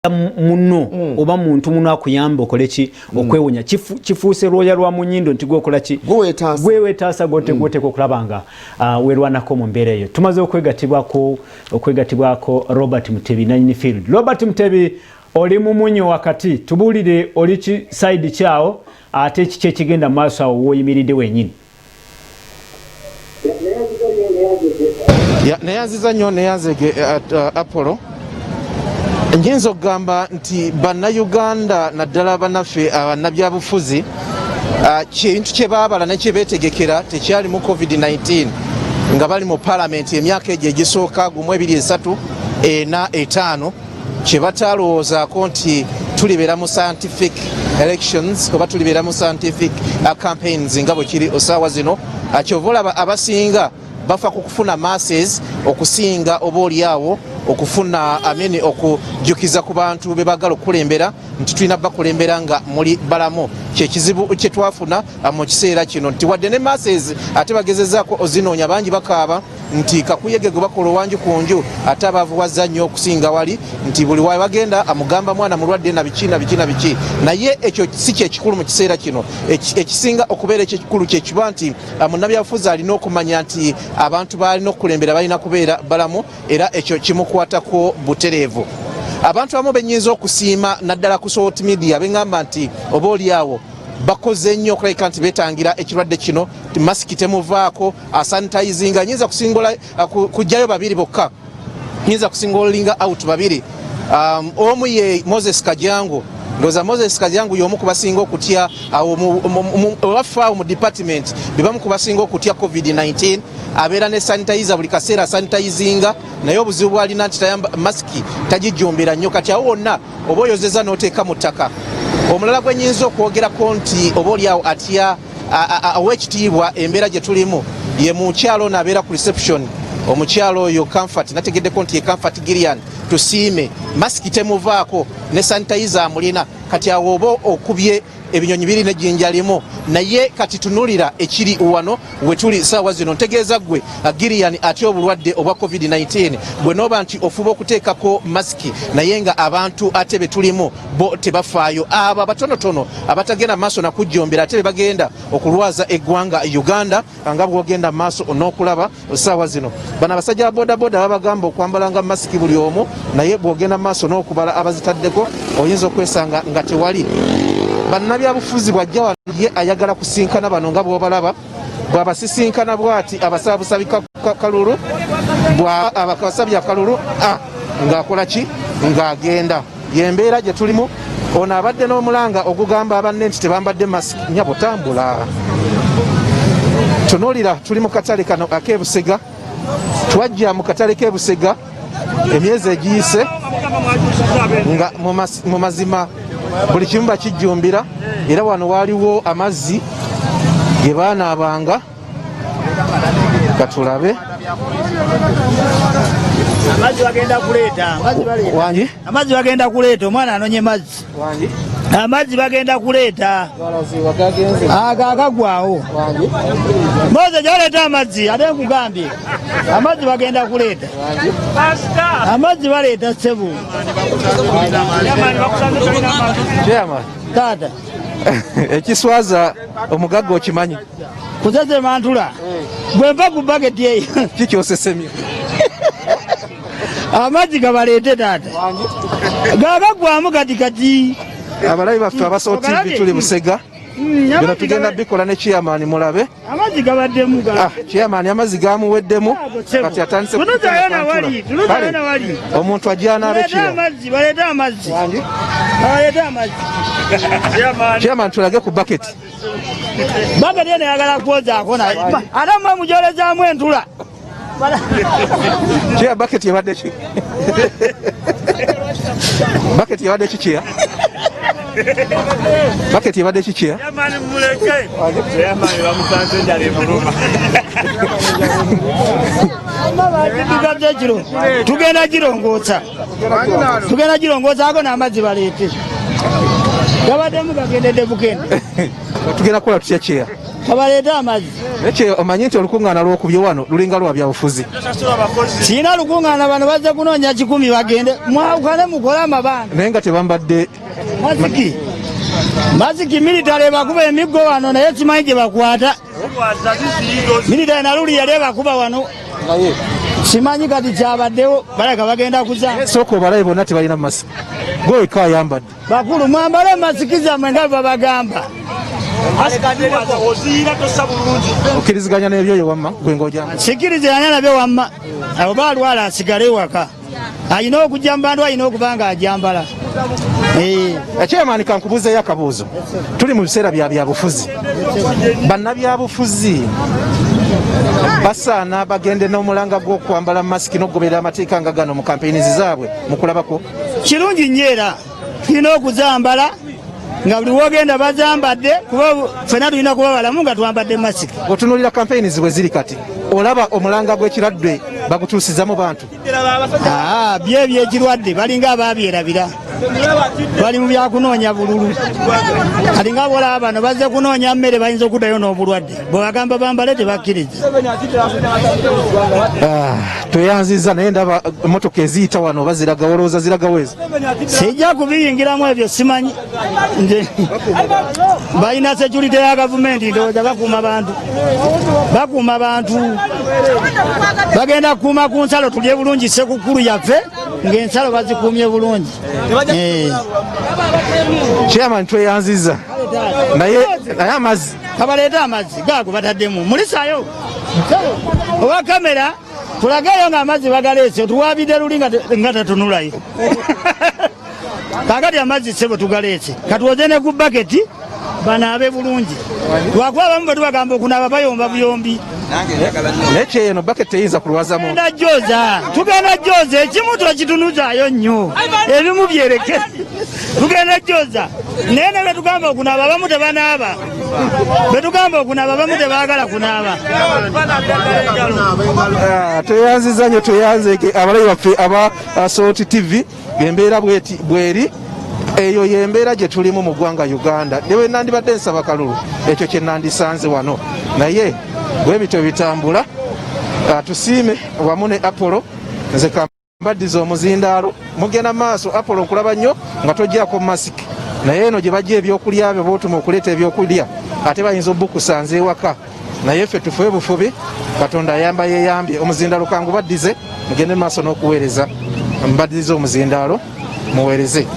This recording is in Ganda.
Muno oba muntu muno akuyamba okole ki? Okwewonya. Kifuuse lwoya lwa munyindo nti gweokola ki? Gwe weetaasa. Gwe weetaasa, gwoteeka okulaba nga weerwanako mu mbeera eyo. Tumaze okwegatibwako Robert Mutebi, nanyini field. Robert Mutebi, oli mu munyo wakati, tubuulire oli ki side kyawo, ate kiki ekigenda mu maaso awo w'oyimiridde wenyini? Ya, neyanziza nnyo, neyanzege Apollo. Nyinza okugamba nti Bannayuganda, naddala bannaffe abannabyabufuzi, kintu kye baabala ne kye beetegekera tekyalimu COVID-19 nga bali mu palamenti emyaka egyo egisooka 1, 2, 3, 4, 5. Kye batalowoozaako nti tulibeera mu scientific elections oba tulibeera mu scientific campaigns nga bwe kiri osaawa zino. Kyova olaba abasinga bafa ku kufuna masses okusinga oba oliawo okufuna amini okujjukiza ku bantu be baagala okukulembera nti tulina bakulembera nga muli balamu. Kyekizibu kyetwafuna mu kiseera kino nti wadde ne masses ate bagezezaako ozinoonya, bangi bakaaba nti kakuyege gwe bakola owanju ku nju ate abavuwaza nnyo okusinga wali, nti buli wawe bagenda amugamba mwana mulwadde na biki na biki na biki. Naye ekyo si kyekikulu mu kiseera kino. Ekisinga okubeera ekyekikulu kyekiba nti munnabyabufuzi alina okumanya nti abantu balina okukulembera balina kubeera balamu, era ekyo kimukwatako butereevu. Abantu abamu benyinza okusiima naddala ku social media beŋŋamba nti oba oliawo bakoze nnyo okulabika nti beetangira ekirwadde kino, masiki temuvaako, asanitizinga. Nyinza kusingola kujjayo babiri bokka, nyinza kusinglinga out babiri. Omu ye Moses Kajangu. Ndowooza Moses Kajangu y'omu ku basinga okutya awo baffe awo mu department, bebamu ku basinga okutya COVID-19. Abeera ne sanitizer buli kaseera, sanitizinga, naye obuzibu bwalina nti tayamba masiki tagijjumbira nnyo, kati awo wonna oba oyozeza n'oteeka mu ttaka. Omulala gwe nyinza okwogerako nti oba oliawo atya aw'ekitiibwa embeera gye tulimu ye mukyalo ono abeera ku reception, omukyalo oyo Comfort. Nategeddeko nti ye Comfort Gillian Tusiime, masiki temuvaako ne sanitizer amulina. Kati awo oba okubye ebinyonyi biri nejjinja limu. Naye kati tunulira ekiri wano wetuli saawa zino. Ntegeeza ggwe Gillian atya obulwadde obwa COVID-19, bwe nooba nti ofuba okuteekako masiki, naye nga abantu ate be tulimu bo tebafaayo, abo abatonotono abatagenda maaso nakujjombera ate be bagenda okulwaza eggwanga Uganda, nga bwogenda maaso n'okulaba saawa zino. Bano abasajja ba bodaboda babagamba okwambalanga masiki buli omu, naye bwogenda maaso n'okubala abazitaddeko oyinza okwesanga nga tewali. Bannabyabufuzi bwajja wano ye ayagala kusinkana bano nga bw'obalaba, bw'abasisinkana bw'ati abasaba busabi kalulu, abasabye akalulu ng'akola ki? Ng'agenda. Yembeera gye tulimu. Ono abadde n'omulanga ogugamba abanne nti tebambadde masiki. Nyabo, tambula. Tunuulira, tuli mu katale kano ak'ebusega. Twajja mu katale k'ebusega emyezi egiyise nga mu mazima buli kimu bakijjumbira, era wano waaliwo amazzi ge baanaabanga. Katulabe. Amazzi bagenda kuleeta, amazzi baleeta. Wangi? Amazzi bagenda kuleeta, omwana anonye mazzi. Wangi? Amazzi bagenda kuleeta. Ago agagwawo. Moze gyaleeta amazzi, ate nkugambye amazzi bagenda kuleeta, amazzi baleeta, ssebo. Chairman. Taata. Ekiswaza omugagga okimanyi? Kusesema ntula bwe nva ku baketi eyo. Kikyosesemye? Amazzi gabaleete, taata, gagagwamu kati kati. Abalabi baffe aba Salt TV, tuli Busega. Bino tugenda bikola ne chairman, mulabe. Amazzi gabaddemu. Chairman amazzi gamuweddemu, kati atandise Tunuzayo nawali, tunuzayo nawali. Omuntu ajja anaabe. Baleete amazzi, baleete amazzi, baleete amazzi. Chairman, tulage ku bucket. Baketi eno eyagala kwozaako, naye ate mwe mujolezaamu entula. Chair, bucket ebadde ki? Bucket ebadde ki, chair? Bucket ebadde ki, chair? Chairman, muleke. Chairman bamusanze enjala emuluma. Tugaze ekiro tugenda girongoosa, tugenda girongoosa. Ago n'amazzi baleete, gabaddemu, gagendedde bugende. Tugenda kukola tutya, chair? Kabaleete amazzi. Naye omanyi nti olukuŋŋaana lwokubye wano lulinga lwa byabufuzi. Sirina lukuŋŋaana, bano bazze kunoonya 1,000 bagende mwawukane mukole amabanga. Naye nga tebambadde masiki. Masiki militale ebakuba emiggo wano naye simanyi gye bakwata. Militale naluli yali ebakuba wano. Simanyi kati kyabaddewo, balaka bagenda kuza. Sooka obalabe bonna tebalina masiki. Gwe wekka ayambadde. Bakulu mwambale masiki zammwe nga babagamba. Okkiriziganya n'ebyoyo wamma gwe ng'ojamba. Sikkiriziganya nabyo wamma. Abo baalwala asigale ewaka. Alina okujja mu bantu, alina okuba nga ajambala. Chairman, kankubuuzeeyo akabuuzo. Tuli mu biseera bya byabufuzi. Bannabyabufuzi basaana bagende n'omulanga gw'okwambala masiki n'okugoberera amateeka nga gano mu kampeyini zaabwe mukulabako? Kirungi nnyo era tulina okuzambala nga buli wogenda bazambadde, kuba ffenna tulina kuba balamu nga twambadde masiki. Otunuulira kampeyini bwe ziri kati, olaba omulanga gw'ekirwadde bagutuusiza mu bantu? Byo ebyekirwadde balinga ababyerabira, bali mu byakunoonya bululu. Kati nga bolaba bano bazze kunoonya mmere, bayinza okuddayo n'obulwadde. Bwe bagamba bambale tebakkiriza. Tweyanziza, naye ndaba emmotoka eziyita wano baziraga, olowooza ziragawo ezo? Sijja kubiyingiramu ebyo, simanyi. Nze balina security ya gavumenti, ndowooza bakuuma bantu, bakuuma bantu, bagenda kukuuma ku nsalo tulye bulungi sekukkulu yaffe ng'ensalo bazikuumye bulungi. Chairman, tweyanziza, naye amazzi Kabaleete amazzi gaago bataddemu mulisayo owa kamera tulageyo ng'amazzi bagaleese. Otuwabidde luli nga tetunulayo. Kaakati amazzi ssebo tugaleese, katuwoze ne ku baketi banaabe bulungi, lwakuba abamu bwe tubagamba okunaaba bayomba buyombi. Naye kyeno baketi teyinza kulwaza muntu. Tugenda joza, tugenda joza, ekimu tokitunuzaayo nnyo, ebimu byereke. Tugenda joza, naye ne betugamba okunaaba abamu tebanaaba, betugamba okunaaba abamu tebaagala kunaaba. Tweyanziza nnyo, tweyanze abalabi baffe aba Salt TV. Embeera bweti bweri, eyo y'embeera gye tulimu mu ggwanga Uganda. Ne bwe nandibadde nsaba kalulu, ekyo kye nandisanze wano, naye bwe bityo bitambula. Tusiime wamu ne Apollo. Nze kambaddiza omuzindaalo, mugenda maaso. Apollo, nkulaba nnyo nga togyako masiki, naye eno gye bajja ebyokulya byo bootuma okuleeta ebyokulya ate bayinza obukusanza ewaka, naye ffe tufe bufubi, Katonda ayamba yeeyambye. Omuzindaalo kangu baddize, mugende maaso n'okuweereza. Mbaddize omuzindaalo muweereze.